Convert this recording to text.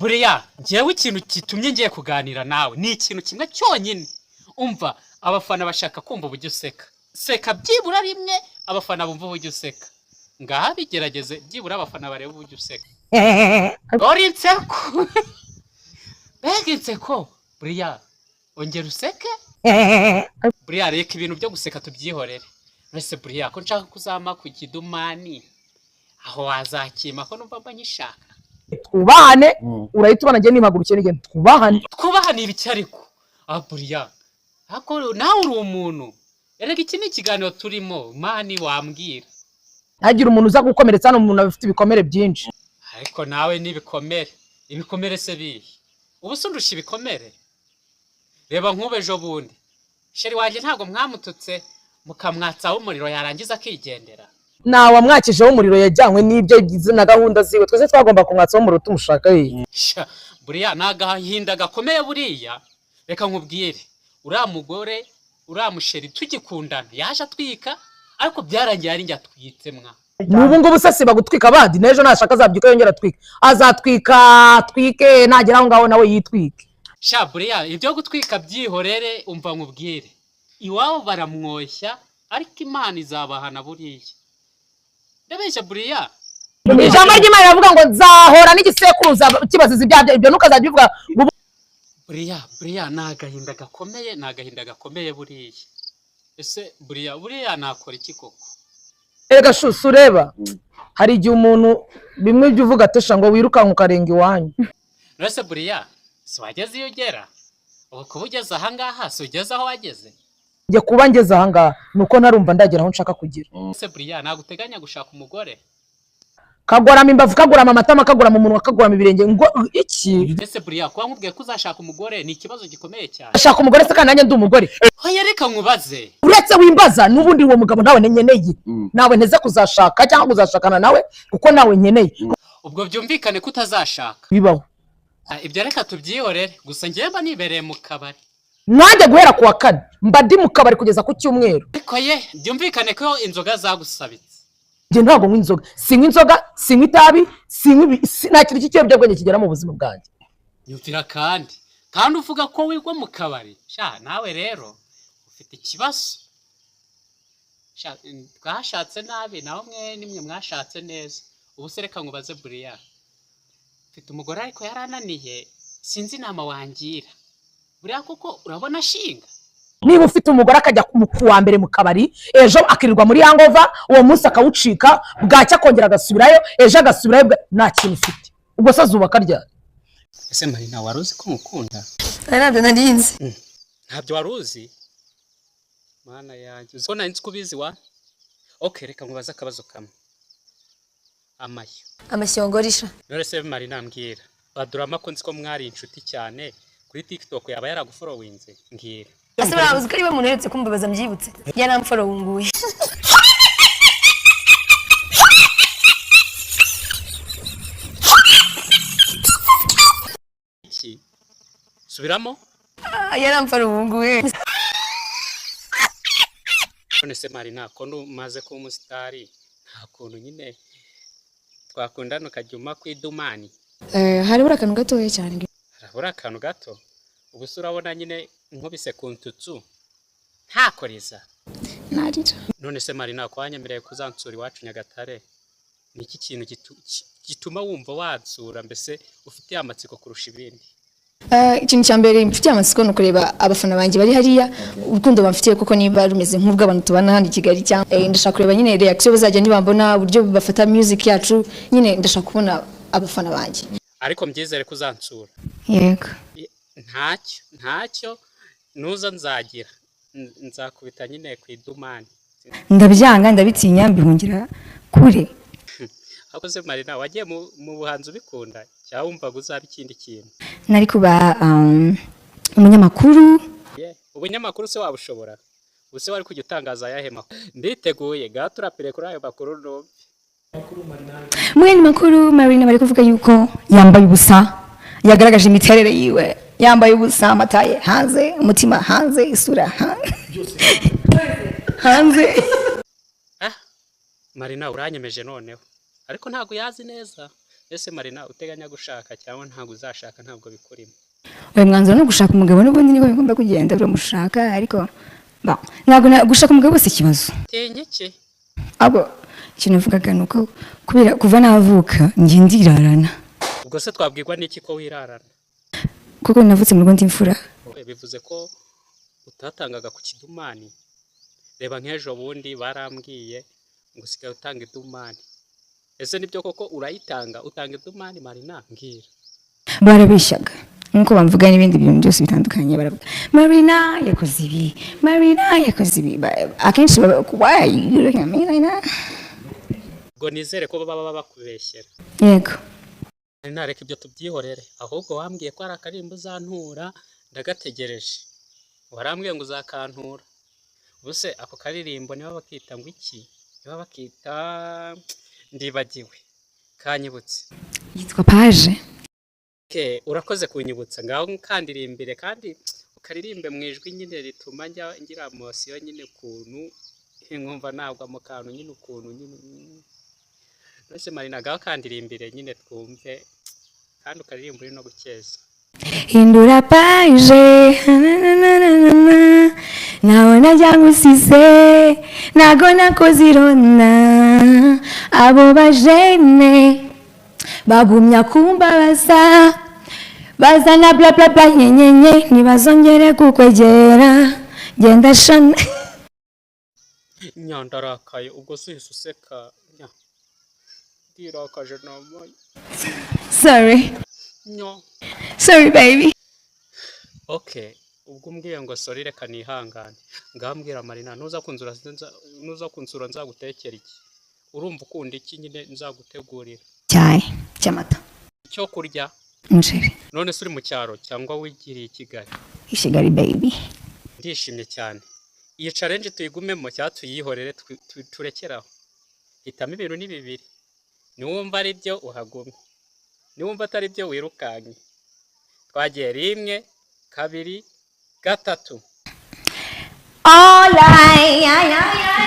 Buriya njyewe ikintu gitumye ngiye kuganira nawe ni ikintu kimwe cyonyine. Umva, abafana bashaka kumva uburyo useka. Seka byibura rimwe, abafana bumva uburyo useka. Ngaha bigerageze, byibura abafana barebe uburyo useka. Uri inseko, mbega inseko! Buriya ongera useke. Buriya reka ibintu byo guseka tubyihorere. Mbese buriya ko nshaka kuzama ku kidumani, aho wazakima ko numva mba nyishaka? Twubahane. Urahita ubona njye nimpagurukiye nigenda. Twubahane. Twubahane ibiki ariko? Ah, buriya ariko nawe uri umuntu erega. Iki ni ikiganiro turimo, man, wambwira. Ntagire umuntu uza gukomeretsa hano, umuntu aba afite ibikomere byinshi. Ariko nawe n'ibikomere, ibikomere se bihe? Ubu se undusha ibikomere? Reba nk'ubu ejo bundi chéri wanjye ntabwo mwamututse mukamwatsaho umuriro, yarangiza akigendera. Ntawe wamwakijeho umuriro, yajyanywe n'ibyo na gahunda ziwe. Twese twagomba kumwatsaho umuriro tumushaka ye? Sha, buriya ni agahinda gakomeye. Buriya reka nkubwire, uriya mugore, uriya muchéri tugikundana yaje atwika, ariko byarangiye ari njye atwitse mwa. N'ubu ngubu se siba gutwika abandi? N'ejo nashaka azabyuka yongera atwike, azatwika atwike, nagera aho ngaho nawe yitwike. Sha buriya ibyo gutwika byihorere. Umva nkubwire, iwabo baramwoshya, ariko Imana izabahana. Buriya ndabeshya buriya? Ijambo ry'Imana riravuga ngo nzahora n'igisekuruza kibaziza ibyaha byawe. Ibyo ntukazajya ubivuga ngo Buriya ni agahinda gakomeye, ni agahinda gakomeye buriya. Ese buriya nakora iki koko? Erega shusi, ureba hari igihe umuntu bimwe ibyo uvuga atesha ngo wirukanka ukarenga iwanyu. Mbese buriya si wageze iyo ugera ubu? Kuba ugeze ahangaha, si ugeze aho wageze? Njye kuba ngeze ahangaha ni uko ntarumva ndagera aho nshaka kugera. Ese buriya ntabwo uteganya gushaka umugore? Kagorama imbavu, kagorama amatama, kagorama umunwa, kagorama ibirenge, ngo iki? Ese buriya kuba nkubwiye ko uzashaka umugore ni ikibazo gikomeye cyane? Ashaka umugore se kandi nanjye ndi umugore? Hoya, reka nkubaze. Uretse wimbaza, n'ubundi uwo mugabo ntawe nkeneye, nawe nteze kuzashaka cyangwa kuzashakana nawe, kuko nawe nkeneye. Ubwo byumvikane ko utazashaka. Bibaho. Ah, ibyo reka tubyihorere. Gusa njyewe mba nibereye mu kabari. Nanjye guhera ku wa kane mba ndi mu kabari kugeza ku cyumweru. Ariko ye, byumvikane ko inzoga zagusabitse. Njye ntabwo nywa inzoga, sinywa inzoga, sinywa itabi, sinywa nta kintu cy'ikiyobyabwenge kigera mu buzima bwanjye. Nyumvira kandi uvuga ko wigwa mu kabari. Sha, nawe rero ufite ikibazo. Sha, twashatse nabi, naho mwe nimwe mwashatse neza. Ubu se reka nkubaze buriya, mfite umugore ariko yarananiye, sinzi inama wangira. Buriya koko urabona ashinga? Niba ufite umugore akajya ku wa mbere mu kabari, ejo akirirwa muri hangover, uwo munsi akawucika, bwacya akongera agasubirayo, ejo agasubirayo, nta kintu ufite, ubwo se azubaka ryari? Ese Marina, wari uzi ko mukunda? Ntabyo narinzi. Ntabyo wari uzi? Mana yanjye, uzi ko nari nzi ko ubizi wa? Okay, reka nkubaze akabazo kamwe. Amashyo. Amashyongorisha. None se Marina, mbwira, Badurama ko nzi ko mwari inshuti cyane kuri TikTok, yaba yaraguforowinze? Mbwira. Ese buriya uzi ko ari we muntu uherutse kumbabaza? Mbyibutse, yaramforowunguye. Iki? Subiramo. Yaramforowunguye. None se Marina, ko umaze kuba umusitari, nta kuntu nyine twakundana ukajya umpa ku idumani? Harabura akantu gatoya cyane. Harabura akantu gato? Ubu se urabona nyine nkubise ku ntutsu ntakoreza? Narira. None se Marina, ko wanyemereye kuzansura iwacu Nyagatare, ni iki kintu gituma wumva wansura, mbese ufitiye amatsiko kurusha ibindi? Ikintu cya mbere mfitiye amatsiko ni ukureba abafana banjye bari hariya, urukundo bamfitiye kuko niba rumeze nk'ubw'abantu tubana hano i Kigali, cyangwa ndashaka kureba nyine reaction bazajya nibambona, uburyo bafata music yacu. Nyine ndashaka kubona abafana banjye. Ariko mbyizere ko uzansura? Yego. Ntacyo nuza nzagira, nzakubita nyine ku idumani. Ndabyanga, ndabitinya, mbihungira kure. Ariko se Marina, wagiye mu buhanzi ubikunda cyangwa wumvaga uzaba ikindi kintu? Nari kuba umunyamakuru. Ye, ubunyamakuru se wabushobora? Ubu se wari kujya utangaza ayahe makuru? Nditeguye, ngaho turapire kuri ayo makuru numve. Mwene makuru, Marina bari kuvuga yuko yambaye ubusa, yagaragaje imiterere yiwe yambaye ubusa, amataye hanze, umutima hanze, isura hanze. Ah, Marina, uranyemeje noneho, ariko ntabwo yazi neza. Ese Marina, uteganya gushaka cyangwa ntabwo uzashaka, ntabwo bikurimo? Uyu mwanzuro no gushaka umugabo n'ubundi niko bigomba kugenda, uramushaka, ariko ba ntabwo gushaka umugabo si ikibazo. Tinya iki? Ahubwo ikintu navugaga ni uko kubera kuva navuka njye ndirarana. Ubwo se twabwirwa n'iki ko wirarana? Kuko navutse mu rugo ndi imfura. Bivuze ko utatangaga ku kidumani. Reba nk'ejo bundi barambwiye ngo usigaye utanga idumani. Ese nibyo koko urayitanga, utanga idumani, Marina? Mbwira. Barabeshyaga nk'uko bamvuga n'ibindi bintu byose bitandukanye. Baravuga Marina yakoze ibi, Marina yakoze ibi. Akenshi baba, "Why you looking at me like that?" Ubwo nizere ko baba bakubeshyera. Yego. Marina, reka ibyo tubyihorere. Ahubwo wambwiye ko hari akaririmbo uzantura, ndagategereje. Warambwiye ngo uzakantura. Ubuse ako karirimbo niba bakita ngo iki? Niba bakita, ndibagiwe, kanyibutse. Yitwa Paje. Okay, urakoze kunyibutsa. Ngaho nkandirimbire, kandi ukaririmbe mu ijwi nyine rituma njya ngira emotion nyine, ukuntu nkumva nagwa mu kantu nyine, ukuntu nyine. Mbese Marina, ngaho kandirimbire nyine twumve, kandi ukaririmba uri no gukeza. Hindura page, nawe najya ngusize, ntago nakoze irona. Abo bajene bagumya kumbabaza, bazana bla bla bla, nyenyenye, ntibazongere kukwegera, genda shana. Nya, ndarakaye. Ubwo se uhise useka? Nya, ndirakaje namaye. Sorry. Nya. Sorry, baby. Okay, ubwo umbwiye ngo sorry, reka nihangane. Ngambwira Marina, nuza kunsura nzagutekera iki? Urumva ukunda iki nyine nzagutegurira? Cyayi cy'amata. Icyo kurya? Umuceri. None se uri mu cyaro cyangwa wigiriye i Kigali? I Kigali, baby. Ndishimye cyane. Iyi challenge tuyigumemo cyangwa tuyihorere, turekere aho? Hitamo, ibintu ni bibiri. Niwumva ari byo uhagume, niwumva atari byo wirukanke. Twagiye, rimwe, kabiri, gatatu. All I, I, I,